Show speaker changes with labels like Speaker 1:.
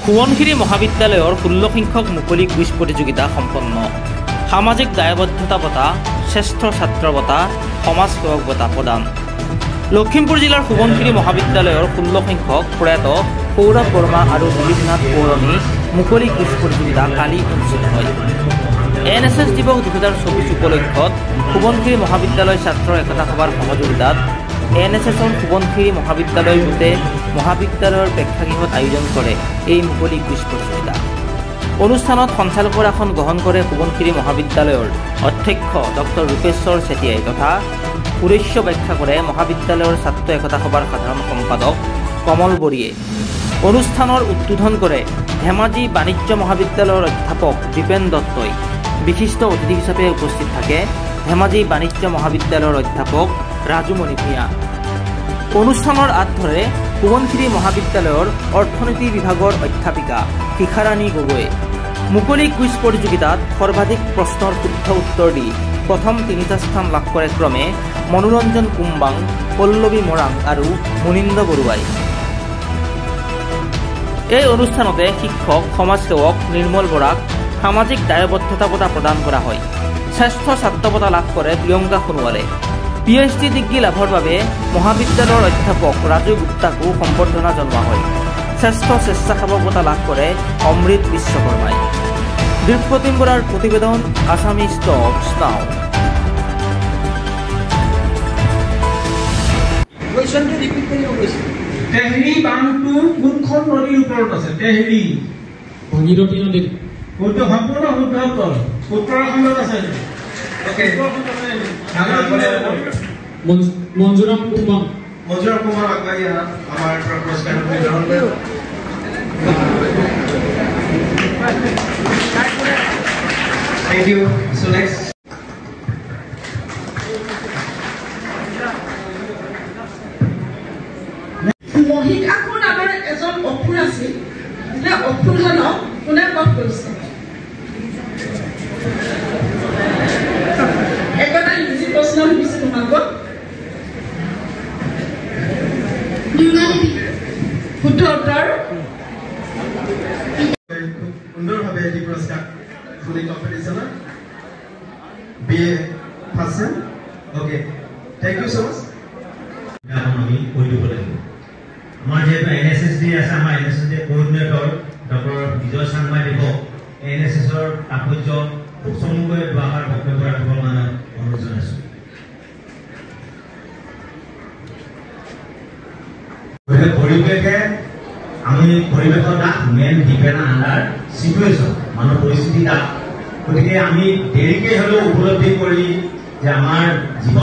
Speaker 1: সোৱণশিৰি মহাবিদ্যালয়ৰ 16 সংখ্যক মুকলি কুইজ প্ৰতিযোগিতা সম্পন্ন। সামাজিক দায়বদ্ধতা বঁটা, শ্ৰেষ্ঠ ছাত্ৰ বঁটা, সমাজ সেৱক বঁটা প্ৰদান। লখিমপুৰ জিলাৰ সোৱণশিৰি মহাবিদ্যালয়ৰ 16 সংখ্যক প্ৰয়াত সৌৰভ বৰ্মা আৰু দিলীপ নাথ সোঁৱৰণী মুকলি কুইজ প্ৰতিযোগিতা কালি অনুষ্ঠিত হয়। এন এছ এছ দিৱস 2024 উপলক্ষত সোৱণশিৰি মহাবিদ্যালয় ছাত্ৰ একতা সভাৰ সহযোগিতাত এন এছ এছৰ সোৱণশিৰি মহাবিদ্যালয় গোটে মহাবিদ্যালয়ৰ প্ৰেক্ষাগৃহত আয়োজন কৰে এই মুকলি কুইজ প্ৰতিযোগিতা। অনুষ্ঠানত সঞ্চালকৰ আসন গ্ৰহণ কৰে সোৱণশিৰি মহাবিদ্যালয়ৰ অধ্যক্ষ ডক্টৰ ৰূপেশ্বৰ চেতিয়াই তথা উদ্দেশ্য ব্যাখ্যা কৰে মহাবিদ্যালয়ৰ ছাত্ৰ একতা সভাৰ সাধাৰণ সম্পাদক কমল বৰীয়ে। অনুষ্ঠানৰ উদ্বোধন কৰে ধেমাজি বাণিজ্য মহাবিদ্যালয়ৰ অধ্যাপক দীপেন দত্তই। বিশিষ্ট অতিথি হিচাপে উপস্থিত থাকে ধেমাজি বাণিজ্য মহাবিদ্যালয়ৰ অধ্যাপক ৰাজুমণি ভূঞা। অনুষ্ঠানৰ আঁত ধৰে সোৱণশিৰি মহাবিদ্যালয়ৰ অৰ্থনীতি বিভাগৰ অধ্যাপিকা শিখাৰাণী গগৈয়ে। মুকলি কুইজ প্ৰতিযোগিতাত সৰ্বাধিক প্ৰশ্নৰ শুদ্ধ উত্তৰ দি প্ৰথম তিনিটা স্থান লাভ কৰে ক্ৰমে মনোৰঞ্জন কুম্বাং, পল্লৱী মৰাং আৰু মুনীন্দ্ৰ বৰুৱাই। এই অনুষ্ঠানতে শিক্ষক সমাজসেৱক নিৰ্মল বৰাক সামাজিক দায়বদ্ধতা বঁটা প্ৰদান কৰা হয়। শ্ৰেষ্ঠ ছাত্ৰ বঁটা লাভ কৰে প্ৰিয়ংকা সোণোৱালে। PhD degree লাভৰ বাবে মহাবিদ্যালয়ৰ অধ্যাপক ৰাজু গুপ্তাকো সম্বৰ্ধনা জনোৱা হয়। শ্ৰেষ্ঠ স্বেচ্ছাসেৱক বঁটা লাভ কৰে অমৃত বিশ্বকৰ্মাই। দীপপ্ৰতিম বৰাৰ প্ৰতিবেদন, আছামিজ টক্স নাও।
Speaker 2: কুৱেশ্যনটো ৰিপিট কৰিব কৈছে।
Speaker 3: তেহৰি বান্ধটো কোনখন নদীৰ ওপৰত আছে? তেহৰি
Speaker 4: ভগীৰথী নদীত।
Speaker 3: শুদ্ধ, সম্পূৰ্ণ শুদ্ধ উত্তৰ। উত্তৰাখণ্ডত আছে।
Speaker 2: Okay.
Speaker 4: Manjuram Kumbang.
Speaker 2: Manjuram Kumar আগবাঢ়ি আহা, আমাৰ পৰা পুৰস্কাৰ গ্ৰহণ কৰিব। Thank you. So next.
Speaker 5: Mahishasura নামৰ এজন অসুৰ আছিল। সেই অসুৰজনক কোনে বধ কৰিছে? একেটা ইজি প্ৰশ্ন সুধিছো তোমালোকক। শুদ্ধ উত্তৰ।
Speaker 2: খুব সুন্দৰভাৱে এটি পুৰস্কাৰ ফুলি কম্পিটিশ্যনত BA first sem. Okay, thank you so much.
Speaker 6: আমি কৰি দিব লাগিব। আমাৰ যিহেতু এন এছ এছ ডি আছে, আমাৰ N S S D coordinator doctor বিজয় চাংমাই দেৱক এন এছ এছৰ তাৎপৰ্য খুব চমুকৈ দুআষাৰ বক্তব্য ৰাখিবৰ কাৰণে অনুৰোধ জনাইছোঁ। গতিকে পৰিৱেশে আমি পৰিৱেশৰ দাস, মেন ডিপেণ্ড আণ্ডাৰ চিটুৱেশ্যন, মানুহ পৰিস্থিতি দাস। গতিকে আমি দেৰিকৈ হ'লেও উপলব্ধি কৰি যে আমাৰ জীৱন